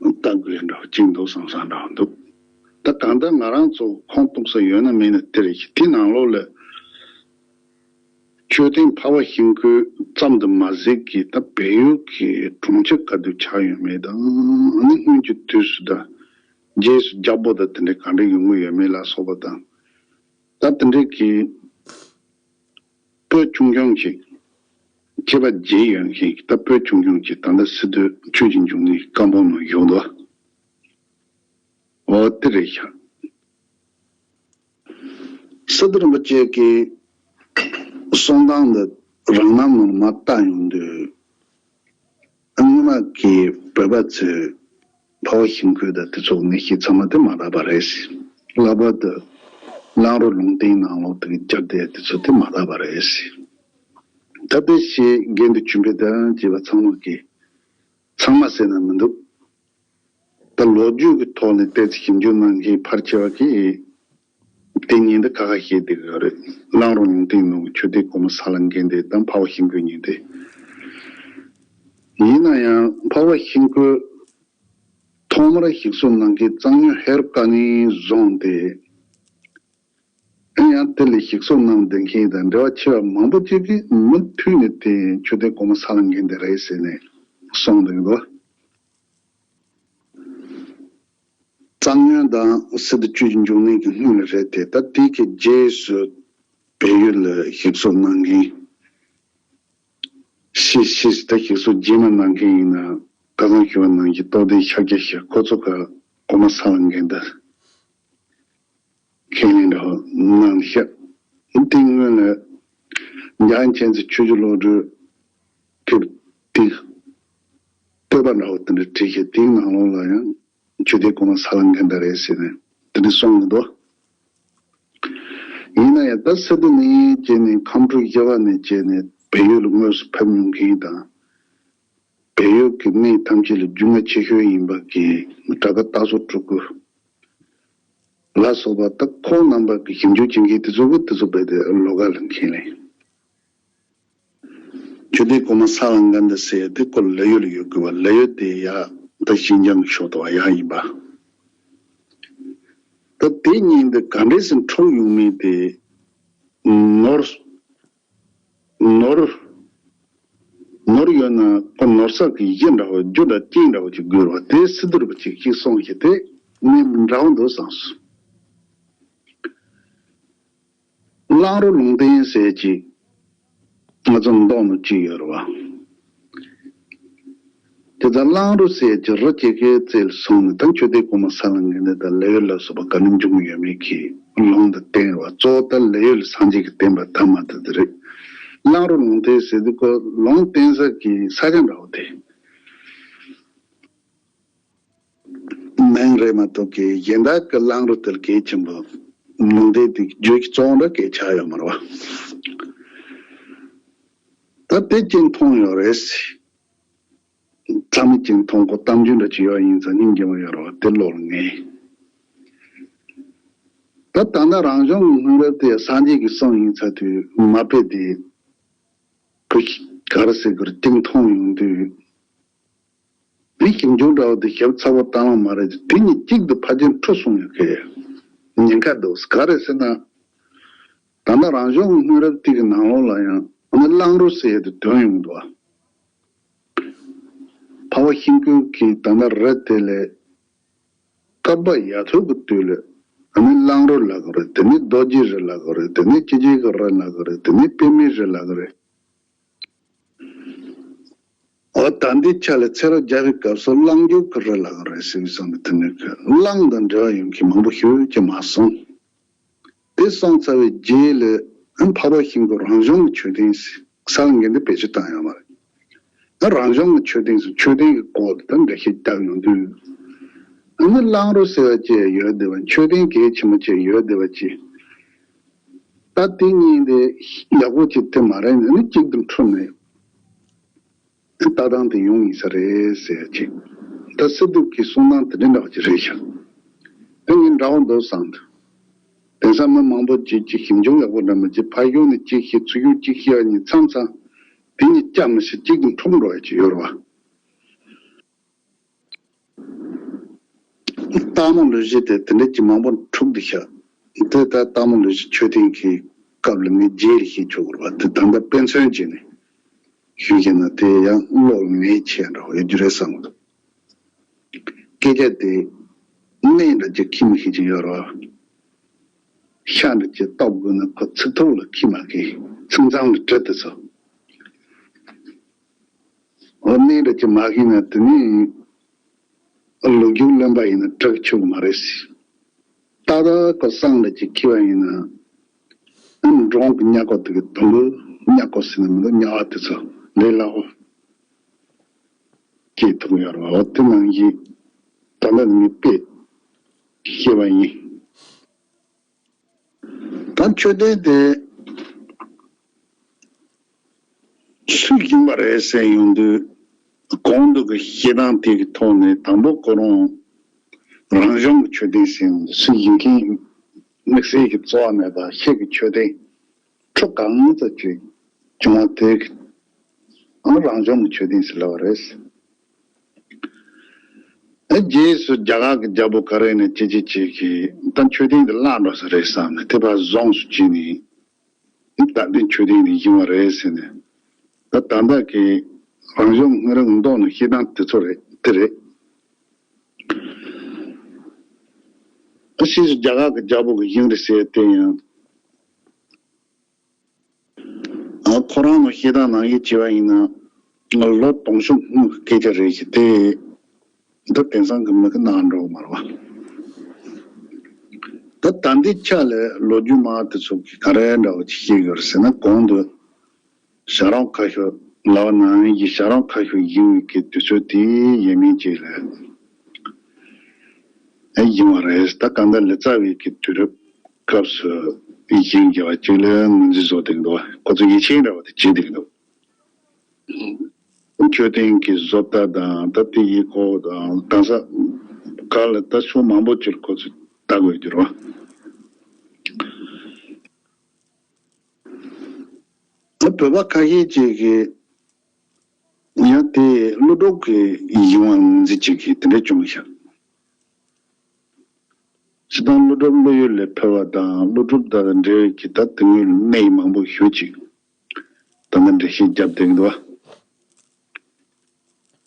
ལྟ་དགོས་འདྲ་བོ་གཅིག་འདུག་བསམ་བསམ་འདྲ་བོ་འདུག་ད་གང་ལྟར་ང་རང་ཚོ་ཁུངས་གཏུགས་ས་ཡོད་ན་མེད་ན་དེ་རེ་ཞིག་དེ་ནང་ལོགས་ལ། མཆོད་རྟེན་འཕགས་པ་ཤིང་ཀུན་ཙམ་དུ་མ་ཟད་ཀྱི་ད་བལ་ཡུལ་གྱི་གྲོང་ཁྱེར་ག་དུས་ཆགས་ཡོད་མེད་དང་ནི་སྔོན་གྱི་དུས་སུ་དང་རྗེས་སུ་རྒྱ་པོ་དང་དེ་འདྲའི་ག་འདྲ་ཡོང་གི་ཡོད་མེད་ལ་སོགས་པ་དང་། ད་དེ་འདྲའི་གི་བོད་ཆུང་ཆུང་ཞིག་ཁྱད་པར་བརྗེ་ཡོད་མཁན་ད་བོད་ཆུང་ཆུང་ཞིག་ད་ལྟ་སི་ཏུ་ཆོས་ཀྱི་འབྱུང་གནས་བཀའ་འབུམ་ནང་ཡོད་དོ། འོ་དེ་རེད་ཤག་སི་ཏུ་རིན་པོ་ཆེ་གི་གསུང་སྟངས་འདི་རང་རྣམ་ནང་མ་བལྟ་ཡོང་དུས། སྔོན་མ་གི་བོད་པ་ཚོས་འཕགས་པ་ཤིང་ཀུན་དང་དེ་ཚོ་ངེས་ཤེས་ཚང་མ་དེ་མ་དག་པ་རེད། ལྷག་པར་དུ་གླང་རི་ལུང་བསྟན་ནང་ལོགས་དེ་གི་སྦྱར་བསྡད་དེ་ཚོ་དེ་མ་དག་པ་རེད། ད་དེ་ཞེས་རྒན་དུ་ཆུན་པའི་དང་བཅས་པ་ཚང་མ་གི་ཚང་མ་ཟེར་ན་མི་འདུག་ད་ལོ་རྒྱུས་ཀྱི་ཐོག་ནས་བལྟས་ཚེ་ཞིབ་འཇུག་གནང་མཁན་ཕལ་ཆེ་བ་གིས་ དེ་གཉིས་འདི་ཁ་ཁ་བཤད་བསྡད་ཀྱི་ཡོད་རེད། གླང་རུ་ལུང་བསྟན་ནང་གི་ཆོས་སྡེ་གོང་མ་ས་ལ་མཁན་དེ་དང་འཕགས་པ་ཤིང་ཀུན་གཉིས་དེ། ཡིན་ན་ཡང་འཕགས་པ་ཤིང་ཀུན་ཐོག་མར་ཞིག་གསོ་གནང་མཁན་གཙང་སྨྱོན་ཧེ་རུ་ཀ་ནས་བཟུང་སྟེ། ཨེ་ཡང་དེ་ལས་ཞིག་གསོ་གནང་བསྡད་མཁན་དང་འབྲེལ་བ་ཆེ་བ་མང་པོ་ཅིག་གིས་མུ་མཐུད་ནས་དེ་ཆོས་སྡེ་གོང་མ་ས་ལ་མཁན་དེ་རེད་ཟེར་ནས་གསུངས་འདུག་གོ། གཙང་སྨྱོན་དང་སི་ཏུ་བཅུ་གཅིག་འབྱུང་གནས་ཀྱི་སྔོན་ལ་རེད་དེ། ད་དེ་གི་རྗེས་སུ་བལ་ཡུལ་ལ་ཞིག་གསོ་གནང་མཁན། ཤེས་ཤེས་ད་ཞིག་གསོ་རྗེས་མ་གནང་མཁན་ཡིན་ན། ཁ་སང་ཞུ་བ་ནང་བཞིན་རྟོགས་ལྡན་ཤཱཀྱ་ཞིག་ཁོ་ཚོ་ག་གོང་མ་ས་ལ་མཁན་དང་ཁས་ལེན་འདྲ་བོ་གནང་ཤག་དེ་སྔོན་ལ་འཇམ་དབྱངས་མཁྱེན་བརྩེ་ཆོས་ཀྱི་བློ་གྲོས་དེབ་དེ་བསྟོད་པ་འདྲ་བོ་དེ་འདྲ་བྲིས་ཤག་དེའི་ནང་ལོགས་ལ་ཡང་ཆོས་སྡེ་གོང་མ་ས་ལ་མཁན་དང་རེད་ཟེར་ནས་དེ་འདྲ་གསུངས་གི་འདུག་ཡིན་ན་ཡང་ད་སི་ཏུ་ནས་བྱས་ནས་ཁམས་སྤྲུལ་བཞི་པ་ནས་བྱས་ནས་བལ་ཡུལ་ལ་དངོས་སུ་ཕེབས་མྱོང་མཁན་དང་། བལ་ཡུལ་གྱི་གནས་ཐམས་ཅད་ལ་རྒྱུས་མངའ་ཆེ་ཤོས་ཡིན་པ་གི་གྲྭ་པ་སྟག་ཚང་སྤྲུལ་སྐུ་ལ་སོགས་པ་ད་ཁོང་རྣམ་པ་གི་ཞིབ་འཇུག་བྱེད་མཁན་དེ་ཚོ་གིས་དེ་ཚོ་རྦད་དེ་ལོགས་ཀ་ལ་མཁས་ལེ། ཆོས་སྡེ་གོང་མ་ས་ལ་མཁན་དེ་ཟེར་དེ་ཁོ་ལ་ཡུལ་ལ་ཡོད་དགོས་པ། ལ་ཡུལ་དེ་ཡ་ད་ཤིན་ཅང་གི་ཕྱོགས་དུ་བ་ཡ་ཡིན་པ། ད་དེ་གཉིས་འདི་ག་འདྲས་སེ་འཁྲུག་ཡོང་མིན་དེ་ནོར། ནོར། ནོར་ཡོད་ན་ཁོ་ནོར་ས་གི་གཞི་འདྲ་བོ་རྒྱུ་དང་རྐྱེན་འདྲ་བོ་ཅིག་དགོས་རེད་བ། དེ་སི་ཏུ་རུ་པ་ཅིག་གིས་གསུངས་ཤིག་དེ་ངས་འདྲ་བོ་འདུག་བསམས་སོང་། གླང་རུ་ལུང་བསྟན་ཟེར་ཅིག་ང་ཚོ་མདོ་ནང་ཅིག་ཡོད་རེད་བ། དེ་ལྟར་གླང་རུ་ཟེར་གྱི་རི་སྐྱེས་ཀའི་རྩེ་ལ་སོང་ནས་ད་ཆོས་སྡེ་གོང་མ་ས་ལ་མཁན་དེ་དང་ལ་ཡུལ་ལ་སོགས་པ་ག་ནས་འབྱུང་ཡོད་མེད་ཀྱི་ལུང་དང་བསྟན་རེད་བ། གཙོ་བོ་ད་ལ་ཡུལ་ལ་སངས་རྒྱས་ཀྱི་བསྟན་པ་དར་མ་དེ་དེ་རེད། གླང་རུ་ལུང་བསྟན་ཟེར་དུས་ཁོ་ལུང་བསྟན་ས་གི་ས་ཆ་འདྲ་བོ་དེ། མིང་རེད་མ་གཏོགས་ཀྱི་གཞན་དག་གི་གླང་རུ་དེ་ལ་གལ་ཆེན་པོ་ལུང་བསྟན་དེ་བརྗོད་ཀྱི་གཙོ་བོ་འདྲ་གལ་ཆགས་ཡོད་མ་རེད་བ། ད་དེ་ཅིག་མཐོང་ཡོད་རེད། ཚང་མས་ཅིག་མཐོང་གོ། གཏམ་རྒྱུད་འདྲ་ཅིག་ཡོད་ཡིན་ཙང་སྙིང་རྗེ་མོ་ཡོད་རེད་བ། དེ་ལོག་ལ་ངེས། ད་ད་ལྟ་རང་བྱུང་གི་སྔོན་རབས་དེ་སངས་རྒྱས་ཀྱི་གསུང་ཡིན་ཚར་དུས་མ་དཔེ་དེ་བུ་ག་རེ་ཟེར་དགོས་རེད། ཅིག་མཐོང་ཡོང་དུས། དེ་ཞིབ་འཇུག་འདྲ་བོ་དེ་ཞིབ་ཚགས་པོ་བཏང་ལོང་མ་རེད། དེ་གཉིས་གཅིག་ཏུ་ཕལ་ཆེར་འཁྲུག་སོང་ཡོད་ཀི་ཉེན་ཁ་འདུག་ག་རེ་ཟེར་ན། ད་ལྟ་རང་བྱུང་གི་སྔོན་རབས་དེ་གི་ནང་ལོགས་ལ་ཡང་ཨ་ནི་གླང་རུ་ཟེར་ཡ་དེ་ཐོན་ཡོང་གི་འདུག་འཕགས་པ་ཤིང་ཀུན་གྱིས་ད་ལྟ་རི་དེ་ལས་བསྐལ་པ་ཡར་ཐོན་གྱི་དུས་ལ་ཨ་ནི་གླང་རུ་ལབ་ཀྱི་རེད། དེ་ནས་རྡོ་རྗེ་རི་ལབ་ཀྱི་རེད། དེ་ནས་སྐྱེ་མཆེད་ཀྱི་རི་ལབ་ཀྱི་རེད། དེ་ནས་པདྨའི་རི་ལབ་ཀྱི་རེད། འོ་ད་འདི་ཆ་ལ་ཚེ་རབས་བརྒྱ་པའི་སྐབས་སུ་གླང་རྒྱུག་གི་རི་ལབ་ཀྱི་རེད་ཟེར་བསམ་པའི་དེ་ནས་གླང་དང་འབྲེལ་བ་ཡོང་མཁན་མང་པོ་ཞེ་པོ་ཅིག་མ་སོང་། དེ་སོང་ཚར་བའི་རྗེས་ལ་འཕགས་པ་ཤིང་ཀུན་རང་བྱུང་གི་མཆོད་རྟེན་ཟེར་ས་ལ་མཁན་དེ་བེད་སྤྱོད་བཏང་ཡོད་མ་རེད། ད་རང་བྱུང་གི་མཆོད་རྟེན་ཟེར་མཆོད་རྟེན་གྱི་སྐོར་དེ་ད་འགྲེལ་བཤད་རྒྱག་ཡོང་དུས། ཨ་ནི་གླང་རུ་ཟེར་བ་ཅིག་ཡོད་བསྡད་པ། མཆོད་རྟེན་གལ་ཆེན་པོ་ཅིག་ཡོད་བསྡད་པ་ཅིག་ད་དེ་གཉིས་དེ་ཡག་པོ་ཅིག་དེ་མ་རེད། ཨ་ནི་གཅིག་ཏུ་འཁྲུག་ནས། ལྟ་སྟངས་དེ་ཡོང་ཡིན་ས་རེད་ཟེར་ཅིག་ད་སི་ཏུ་གི་གསུང་སྟངས་དེ་འདྲ་འདྲ་བ་ཅིག་རེད་ཤག་དེ་ངས་འདྲ་བོ་འདུག་བསམ་འདུག་དེང་སང་མི་མང་པོ་ཅིག་ཅིག་ཞིབ་འཇུག་ཡག་པོ་འདྲ་མི་བྱེད། ཕར་ཞོག་ནས་ཅིག་བཤད་ཚུར་ཞོག་ཅིག་བཤད་པ་གཉིས་མཚམས་མཚམས་དེ་གཉིས་བཅའ་མི་ཤེས། གཅིག་ཏུ་འཁྲུག་འགྲོ་ཡ་ཅིག་ཡོད་རེད་བ། སྟག་མོ་ལུག་གཞི་དེ་དེ་འདྲ་ཅིག་མང་པོ་འཁྲུག་འདུག་ཤག་དེ་ད་སྟག་མོ་ལུག་གཞི་མཆོད་རྟེན་གྱི་སྐབས་ལ་ངས་རྗེས་ལ་བཤད་ཆོག་གི་རེད་བ། དེ་ད་ལྟ་དཔེ་མཚོན་བྱས་ནས་ཞུས་བྱས་ན་དེ་ཡང་བློ་ལ་ངེས་ཆེ་འདྲ་བོ་ཡོད་རྒྱུ་རེད་བསམ་གི་འདུག་སྐད་ཆ་དེ་གནས་འདྲ་ཅིག་ཁྱི་མི་ཤེས་ཀྱི་ཡོད་རེད་བ། ཤ་འདྲ་ཅིག་སྟོབས་དགོས་ན་ཁོ་ཚིག་ཐོག་ལ་ཁྱི་མ་ཁྱི་ཚིག་མཚམས་ལ་བྲི་དེ་ཚོ། འོ་གནས་འདྲ་ཅིག་མ་ཤེས་ན་དེ་ནི་ལོ་རྒྱུས་ལོན་པ་ཡིན་ན་དྲག་ཆོག་གི་མ་རེད་ཟེར། ཏག་ཏག་ཁོ་སྲང་འདྲ་ཅིག་འཁྱེར་བ་ཡིན་ན། ཨ་འབྲོང་གི་གཉའ་ཁོག་དེ་གི་དུམ་བུ། གཉའ་ཁོག་ཟེར་ན་མི་འདུག་གཉའ་བ་དེ་ཚོ་ལས་སླ་བོ་སྐྱེས་ཐུབ་ཡོད་རེད་བ། འོ་དེ་ནང་བཞིན་ད་ལྟ་ནི་དཔེ་བཤད་པ་ཡིན། ད་མཆོད་རྟེན་དེ་སུས་བཞེངས་པ་རེད་ཟེར་ཡོང་དུས། གོང་དུ་གི་བཤད་སྟངས་དེ་གི་ཐོག་ནས་དང་པོ་ཁོ་རང་རང་བྱུང་གི་མཆོད་རྟེན་ཟེར་ཡོང་དུས་སུས་བཞེངས་མཁན། དམིགས་བསལ་གྱི་རྩོལ་བ་མེད་པ་ཤེལ་གྱི་མཆོད་རྟེན་ཁྲོ་གང་ཙམ་ཅིག་བྱུང་བ་དེ་ཨང་རང་བྱུང་གི་མཆོད་རྟེན་ཟེར་ལབ་པ་རེད། ཨ་རྗེས་སུ་རྒྱ་གར་གྱི་རྒྱལ་པོ་ག་རེ་ནས་ཅི་ཅི་ཅིག་གིས་ད་མཆོད་རྟེན་འདི་བརླག་འགྲོ་ས་རེད་བསམ་ནས་དེ་ཕར་བཟུང་སུ་བྱས་ནས། ད་འདི་མཆོད་རྟེན་འདི་ཡིན་པ་རེད་ཟེར་ནས། ད་ད་ལྟ་གི་རང་བྱུང་སྔོན་རབས་མདོ་ནས་བཤད་སྟངས་དེ་ཚོ་རེད་དེ་རེད། ཨ་ཕྱིས་སུ་རྒྱ་གར་གྱི་རྒྱལ་པོ་གི་ཡིན་རེད་ཟེར་དེ་ཡང་། ཨ་ཁོ་རང་ནས་བཤད་སྟངས་ནང་བཞིན་བྱས་པ་ཡིན་ན། ལོ་དུང་ཕྱུར་སྔོན་གྱི་སྐད་ཆ་རེད་ཤག་དེ། ད་དེང་སང་གི་མི་གི་ནང་འགྲོ་གི་མ་རེད་བ། ད་ད་ལྟའི་ཆ་ལ་ལོ་རྒྱུས་མང་དེ་ཚོ་གིས་ག་རེ་འདྲ་བོ་ཅིག་བཤད་ཡོད་རེད་ཟེར་ན། གོང་དུ་བྱ་རུང་ཁ་ཤོར་ལབ་པ་ནང་བཞིན་བྱ་རུང་ཁ་ཤོར་ཡིན་པའི་གི་དུས་ཚོད་དེ་ཡས་མས་ཅིག་ལ་ཨེ་ཡིན་པ་རེད། ད་གང་ལྟར་ལི་ཙཱ་བའི་གི་དུས་རབས་སྐབས་སུ་ཡིན་རྒྱུ་བ་ཅིག་ལ་ངོས་འཛིན་བཟོ་བསྡད་ཀྱི་འདུག་ཁོ་ཚོ་ཡིད་ཆེས་འདྲ་བ་དེ་བྱེད་བསྡད་ཀྱི་འདུག་མཆོད་རྟེན་གྱི་བཟོ་ལྟ་དང་ད་ལྟའི་ཡིག་ཁོག་དང་གང་ཟག་ག་ལ་ད་ཕྱོགས་མང་པོ་ཅིག་ཁོ་ཚོས་ལྟ་དགོས་ཀྱི་རེད་བ། ད་བོད་པ་ཁ་ཤས་ཅིག་གིས་ཡང་དེ་ཀླུ་སྒྲུབ་ཀྱི་ཡིན་པ་ངོས་འཛིན་ཅིག་གིས་དེ་འདྲ་བྱུང་ཤག་སྤྱིར་བཏང་ཀླུ་སྒྲུབ་ཀླུ་ཡུལ་ལ་ཕེབས་པ་དང་ཀླུ་སྒྲུབ་དང་འབྲེལ་བའི་གི་ད་དེ་སྔོན་གནས་མང་པོ་ཞེ་ཅིག་ད་ནི་འགྲེལ་བཤད་བརྒྱབ་བསྡད་ཀྱི་འདུག་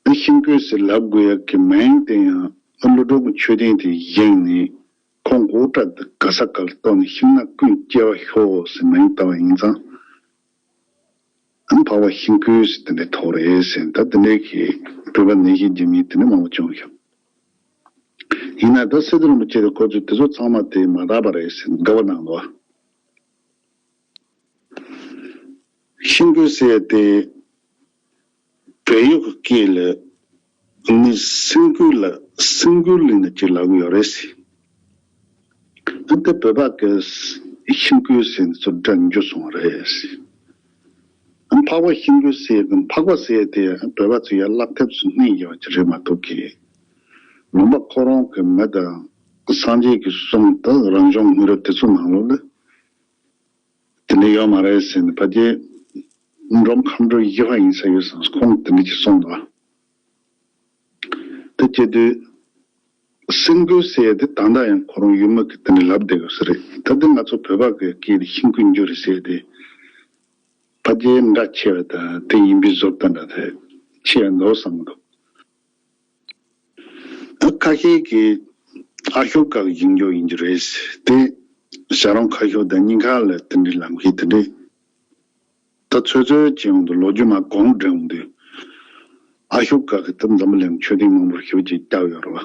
བ། ཤིང་ཀུན་ཟེར་ལབ་དགོས་ཡག་གི་མིང་དེ་ཡང་ཀླུ་སྒྲུབ་ཀྱི་མཆོད་རྟེན་དེ་བཞེངས་ནས་ཁོང་མགོ་སྐྲ་དེ་ག་ས་ག་ལ་གཏོར་ནས་ཤིང་ནགས་ཀུན་སྐྱེ་བ་ཤོག་ཟེར་མིང་བཏགས་པ་ཡིན་ཙང་། ཨ་འཕགས་པ་ཤིང་ཀུན་ཟེར་དེ་འདྲའི་ཐོགས་རེད་ཟེར། ད་དེ་འདྲའི་གི་བོད་པ་ནད་གཞི་འཇིགས་མིན་དེ་འདྲ་མང་པོ་བྱུང་ཤག་ཡིན་ན་ད་སི་ཏུ་རིན་པོ་ཆེ་དང་ཁོ་ཚོས་དེ་ཚོ་ཚང་མ་དེ་མ་དག་པ་རེད་ཟེར་དགག་པ་གནང་འདུག་ཤིང་ཀུན་ཟེར་ཏེ། བོད་ཡིག་གི་སྐད་ལ་ནི་སེང་ཀུན་ལ་སེང་ཀུན་ལི་ན་ཅིག་ལབ་ཀྱི་ཡོད་རེད་ཟེར། ཨ་ནི་བོད་པ་གི་ཤིང་ཀུན་ཟེར་ནས་ཚུར་སྒྲ་འཇུ་སོང་བ་རེད་ཟེར། ཨ་འཕགས་པ་ཤིང་ཀུན་ཟེར་གི་འཕགས་པ་ཟེར་དེ་བོད་པ་ཚོ་ཡར་བརླག་ཐབས་སུ་གནས་ཡོད་ཀྱི་རེད་མ་གཏོགས་ཀི། ལུང་པ་ཁོ་རང་གི་མི་དང་སངས་རྒྱས་ཀྱི་གསུང་དང་རང་བྱུང་སྔོན་རབས་དེ་ཚོ་ནང་ལོགས་ལ། དེ་འདྲ་ཡོད་མ་རེད་ཟེར་ནས་ཕ་གིའི་འབྲོམ་ཁམས་སྤྲུལ་ཡིད་དཔའ་ཡིན་ས་ཡོད་ཙང་ཁོང་དེ་འདྲ་ཅིག་གསུངས་འདུག་དེ་བྱེད་དུས་སེང་ཀུན་ཟེར་ཡ་དེ་ད་ལྟ་ཡང་ཁོ་རང་ཡུལ་མི་གིས་དེ་འདྲ་ལབ་བསྡད་ཡོད་ས་རེད། ད་དེ་ང་ཚོ་བོད་པ་གི་སྐད་དེ་ཤིང་ཀུན་འགྱུར་རེད་ཟེར་ཏེ་ཕ་གིའི་འདྲ་ཆེ་བ་དང་དེ་ཡིན་པའི་བཟོ་ལྟ་འདྲ་དེ་ཆེ་བ་འདུག་བསམ་གི་འདུག་ཁ་ཤས་ཀྱིས་ཨ་ཤོ་ཀ་གི་ཡིན་རྒྱུ་ཡིན་རྒྱུ་རེད། དེ་བྱ་རུང་ཁ་ཤོར་དང་གཉིས་ཀ་ལ་དེ་འདྲའི་ལམ་ཁའི་དེ་འདྲའི་ད་ཚོད་ཚོད་ཅིག་ཡོང་དུས་ལོ་རྒྱུས་མ་གོང་འགྲོ་ཡོང་དུས་ཨ་ཤོ་ཀ་གི་ད་འཛམ་བུ་གླིང་མཆོད་རྟེན་མང་པོ་ཞེ་པོ་ཅིག་བརྒྱབ་ཡོད་རེད་བ།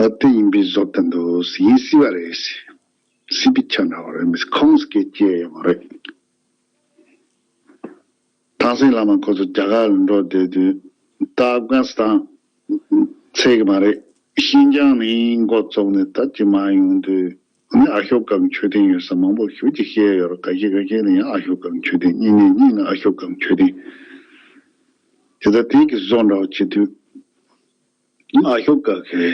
ཨ་དེ་ཡིན་པའི་བཟོ་ལྟ་འདུག་ཡིན་སྲིད་པ་རེད། སྲིད་པའི་ཆ་འདྲ་བ་རེད། མི་ཁོངས་སྐད་ཅེས་ཡོད་མ་རེད། ཐང་སེང་བླ་མ་ཁོ་ཚོ་རྒྱ་གར་ལ་འགྲོ་བསྡད་དུས་ད་ཨབ་གྷ་སི་ཐན་ཚད་ཀྱི་མ་རེད། ཤིན་ཅང་ནས་འགོ་བཙུགས་ནས་ད་ཅི་མ་ཡོང་དུས་ནི་ཨ་ཤོ་ཀ་གི་མཆོད་རྟེན་ཡོད་ས་མང་པོ་ཞེ་པོ་ཅིག་བཤད་ཡོད་རེད། ཁ་ཤས་ཁ་ཤས་ནི་ཡང་ཨ་ཤོ་ཀ་གི་མཆོད་རྟེན་གཉིས་ནས་གཉིས་ནི་ཨ་ཤོ་ཀ་གི་མཆོད་རྟེན་དེ་ད་དེ་གི་བཟོ་འདྲ་བོ་བྱེད་དུས་ཨ་ཤོ་ཀ་གི་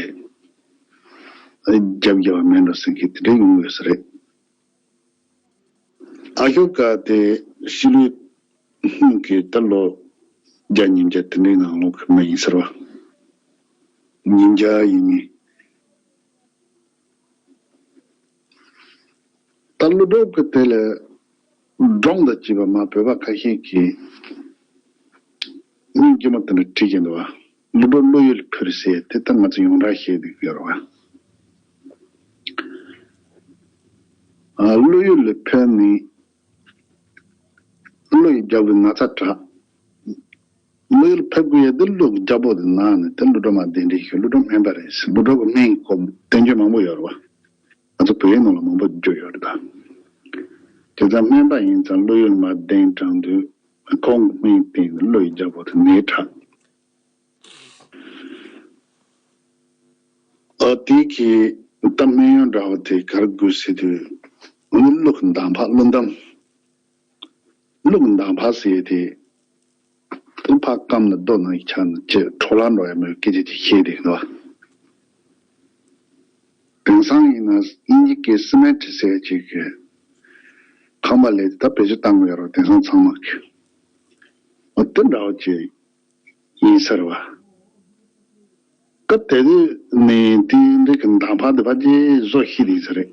རྒྱབ་རྒྱབ་མེད་འགྲོ་ཟེར་མཁན་དེ་འདྲ་ཡོང་ཡོད་ས་རེད། ཨ་ཤོ་ཀ་དེ་ཕྱི་ལོའི་སྔོན་གྱི་ད་ལོ་བརྒྱ་ཉིས་བརྒྱ་དེ་འདྲའི་ནང་ལོགས་ཀྱི་མི་ཡིན་ཟེར་བ། ཉིས་བརྒྱ་ཡིན་ངེས། ད་ཀླུ་སྒྲུབ་ཀྱི་དེ་ལ་སྒྲུང་དང་བཅས་པ་མ་བོད་པ་ཁ་ཤས་ཀྱིས་མིང་དཀྱུས་མ་དེ་འདྲ་བྲིས་ཀྱི་འདུག་བ། ཀླུ་སྒྲུབ་ཀླུ་ཡུལ་ལ་ཕེབས་ཟེར་དེ་ད་ང་ཚོ་ཡོངས་གྲགས་བཤད་བསྡད་ཀྱི་ཡོད་རེད་བ། ཨ་ཀླུ་ཡུལ་ལ་ཕེབས་ནས་ཀླུ་ཡི་རྒྱལ་པོའི་ན་ཚ་དྲག་ཀླུ་ཡུལ་ཕེབས་དགོས་ཡ་དེ་ཀླུ་གི་རྒྱལ་པོ་དེ་ན་ནས་དེ་ཀླུ་སྒྲུབ་མ་གདན་འདྲེན་ཞུས། ཀླུ་སྒྲུབ་སྨན་པ་རེད་ཟེར། ཀླུ་སྒྲུབ་ཀྱི་སྨན་གྱི་སྐོར་བསྟན་བཅོས་མང་པོ་ཡོད་རེད་བ། ང་ཚོ་བོད་ཡིག་ནང་ལ་མང་པོ་བསྒྱུར་ཡོད་རེད་ད། དེ་ཙང་སྨན་པ་ཡིན་ཙང་ཀླུ་ཡུལ་མར་གདན་དྲངས་དུས་ཁོང་གི་སྨན་བསྟེན་ནས་ཀླུ་ཡི་རྒྱལ་པོ་དེ་ནད་དྲག་ཨ་དེ་གི་ད་སྨན་ཡོན་འདྲ་བོ་དེ་ག་རེ་དགོས་ཟེར་དུས་ཀླུ་གི་འདམ་བག་ཀླུ་འདམ། ཀླུ་གི་འདམ་བག་ཟེར་དེ། དེ་ཕར་སྐམ་ནས་རྡོ་ནང་ཆགས་ནས་ཅེས་འཕྲོ་བརླག་འགྲོ་ཡ་མེད་སྐད་ཆ་ཅིག་བཤད་དེ་འདུག་དེང་སང་ཡིན་ན་དབྱིན་ཇི་གི་སི་མེན་ཊི་ཟེར་ཅིག་གི་ཁང་པ་ལས་ད་བེད་སྤྱོད་བཏང་གི་ཡོད་རེད། དེང་སང་ཚང་མ་གི་འོ་དེ་འདྲ་བོ་ཅིག་ཡིན་ས་རེད་བ། སྐབས་དེ་དུས་ནས་དེ་འདྲ་གི་འདམ་བག་དེ་ཕལ་ཆེར་བཟོ་ཤེས་བསྡད་ས་རེད།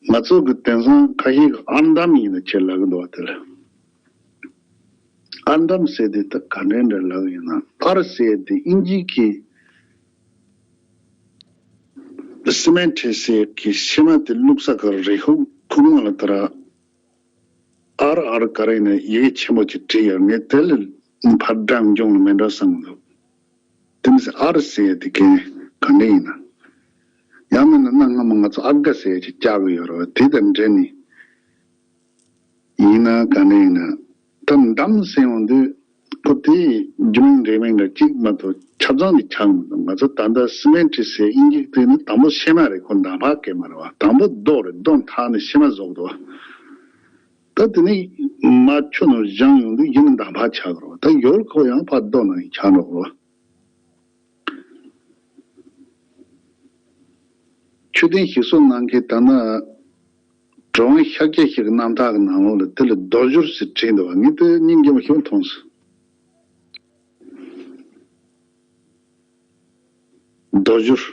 ང་ཚོ་གི་དེང་སང་ཁ་ཤས་ཀྱིས་ཨར་འདམ་ཡིན་ན་ཆེ་ལབ་ཀྱི་འདུག་བ། དེ་ལ་ཨར་འདམ་ཟེར་དེ་ད་ག་འདྲ་འདྲ་ལབ་ཡིན་ན། ཨར་ཟེར་དེ་དབྱིན་ཇི་གི་སི་མེན་ཊི་ཟེར་གི་ཤེལ་མ་དེ་བླུགས་ས་གི་རི་ཁུག་ཁུག་ནང་ལ་ད་ར་ཨར་ཨར་ག་རེ་ཡིན་ན་ཡི་གེ་ཆེན་པོ་ཅིག་བྲིས་ཡོད། ངས་དེ་ལ་ཕར་འགྲམ་འཇོང་ལ་མེད་འགྲོ་བསམ་གི་འདུག་དེ་མི་ཟེར་ཨར་ཟེར་དེ་གན་ག་འདྲ་ཡིན་ན། ཡང་མིན་ན་གནའ་སྔ་མོ་ང་ཚོ་ཨར་ག་ཟེར་ཅིག་བཅག་གི་ཡོད་རེད་བ། དེ་དང་འབྲེལ་ནས་ཡིན་ན་ག་འདྲ་ཡིན་ན། ད་འདམ་ཟེར་ཡོང་དུས་ཁོ་དེ་རྒྱུ་མིང་འབྲས་མིང་འདྲ་གཅིག་མ་གཏོགས་ཆ་ཚང་གི་ཆགས་མི་འདུག་ང་ཚོ་ད་ལྟ་སི་མེན་ཊི་ཟེར་དབྱིན་ཇི་དེ་ནི་དང་པོ་ཤེལ་མ་རེད། ཁོ་འདམ་བག་གི་མ་རེད་བ། དང་པོ་རྡོ་རེད། རྡོ་འཐག་ནས་ཤེལ་མ་བཟོ་གི་འདུག་བ། ད་དེ་ནས་མར་ཆུ་ནང་བཞེངས་ཡོང་དུས་ཡིན་ན་འདམ་བག་ཆགས་ཀྱི་རེད་བ། ད་ཡོལ་ཁོ་ཡང་ཕར་རྡོ་ནང་ཆགས་འགྲོ་གི་རེད་བ། མཆོད་རྟེན་ཞིག་གསོ་གནང་མཁན་ད་ནི་གྲུབ་དབང་ཤཱཀྱ་ཞིག་གི་རྣམ་ཐར་གྱི་ནང་ལོགས་ལ་དེ་ལ་རྡོ་སྦྱོར་ཟེར་བྲིས་འདུག་བ། ངས་དེ་སྙིང་རྗེ་མོ་ཞིག་མཐོང་སོང་། རྡོ་སྦྱོར།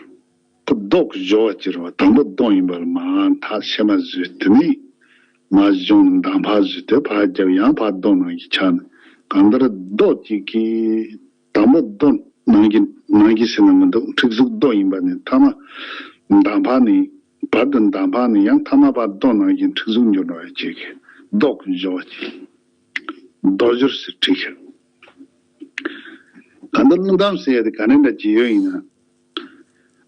ཁོ་རྡོ་གི་སྦྱོར་བ་ཅིག་རེད་བ། དང་པོ་རྡོ་ཡིན་པ་ལ་མར་འཐག་ཤེལ་མ་བཟོས། དེ་ནས་མར་གཞུང་འདམ་བག་བཟོས་ཏེ་ཕར་རྒྱབ་ཡང་ཕར་རྡོ་ནང་བཞིན་ཆགས་ནས། གང་ལྟར་རྡོ་གཅིག་གིས་དང་པོ་རྡོ་ནང་བཞིན་ནང་བཞིན་ཟེར་ན་མི་འདུག་འཁྲིག་གཟུགས་རྡོ་ཡིན་པ་ནས་མཐའ་མ་འདམ་བག་ནས། བར་དུ་འདམ་བག་ནས་ཡང་མཐའ་མ་ཕར་རྡོ་ནང་བཞིན་འཁྲིག་གཟུགས་འགྱུར་འགྲོ་བ་ཅིག་གི་རྡོ་གི་སྦྱོར་བ་ཅིག་རྡོ་སྦྱོར་ཟེར་བྲིས་ཤག་གང་ལྟར་ཀླུ་འདམ་ཟེར་ཡ་དེ་ག་འདྲ་འདྲ་ཅིག་ཡོད་ཡིན་ན།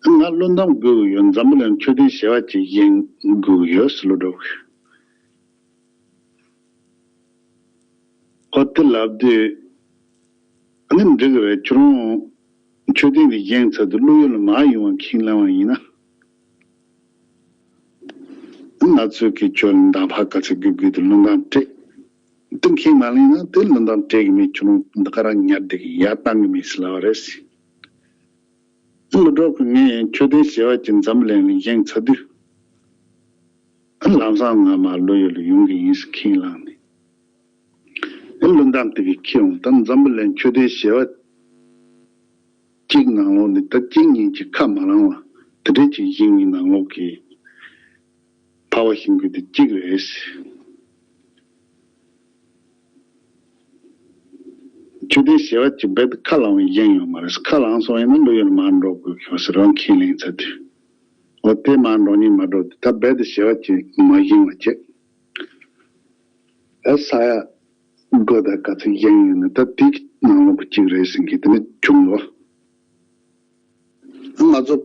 ང་ཀླུ་འདམ་དགོས་ཀྱི་ཡོད། འཛམ་བུ་གླིང་མཆོད་རྟེན་ཞེ་བ་ཅིག་བཞེངས་དགོས་ཀྱི་ཡོད་ཟེར་ལོ་འགྲོ་གི། ཨོ་དེ་ལབ་དུས་ཨ་ནི་འགྲིག་གི་རེད། ཁྱོད་རང་མཆོད་རྟེན་དེ་བཞེངས་ཚར་དུས་ཀླུ་ཡུལ་ལ་མར་ཡོང་བ་ཁས་བླངས་པ་ཡིན་ན། ང་ཚོས་ཀྱི་ཁྱོད་ལ་འདམ་བག་ག་ཚོད་དགོས་དགོས་དུས་ཀླུ་འདམ་སྤྲད། དེ་ཁས་མ་ལེན་ན་དེ་ཀླུ་འདམ་སྤྲད་གི་མེད། ཁྱོད་རང་འདི་ག་རང་ཉར་བསྡད་གི་ཡར་བཏང་གི་མེད་ཟེར་ལབ་པ་རེད་ཟེར། ཀླུ་སྒྲུབ་ཀྱིས་ངས་མཆོད་རྟེན་ཞེ་བ་ཅིག་འཛམ་བུ་གླིང་ལ་བཞེངས་ཚར་དུས། ལམ་སང་ང་མར་ཀླུ་ཡུལ་ལ་ཡོང་གི་ཡིན་ཟེར་ཁས་བླངས་ནས། ཀླུ་འདམ་དེ་གིས་ཁྱེར་འོང་། ད་འཛམ་བུ་གླིང་མཆོད་རྟེན་ཞེ་བ་གཅིག་ནང་ལོགས་ནས་ད་གཅིག་གཉིས་ཀྱིས་ཁ་མ་ལངས་པ་དེ་འདྲས་ཅིག་བཞེངས་པའི་ནང་ལོགས་ཀྱི་འཕགས་པ་ཤིང་ཀུན་དེ་གཅིག་རེད། མཆོད་རྟེན་ཞེ་བ་གཅིག་རྦད་དེ་ཁ་ལངས་པ་བཞེངས་ཡོད་མ་རེད། ཁ་ལངས་སོང་ཡིན་ན་ཀླུ་ཡུལ་མར་འགྲོ་དགོས་ཁྱོད་ཟེར་རང་ཁས་ལེན་ཚར་དུས། འོ་དེ་མར་འགྲོ་ཉིན་མ་འགྲོ་དུས་ད་རྦད་དེ་ཞེ་བ་གཅིག་མ་བཞེངས་པ་བྱས། ཨ་ས་ཡ་སྒོ་ད་ག་ཚོད་བཞེངས་ཡོད་ན་ད་དེའི་ནང་ལོགས་ཀྱི་གཅིག་རེད་ཟེར་མཁན་དེ་ནི་བྱུང་ལོ། ང་ཚོ་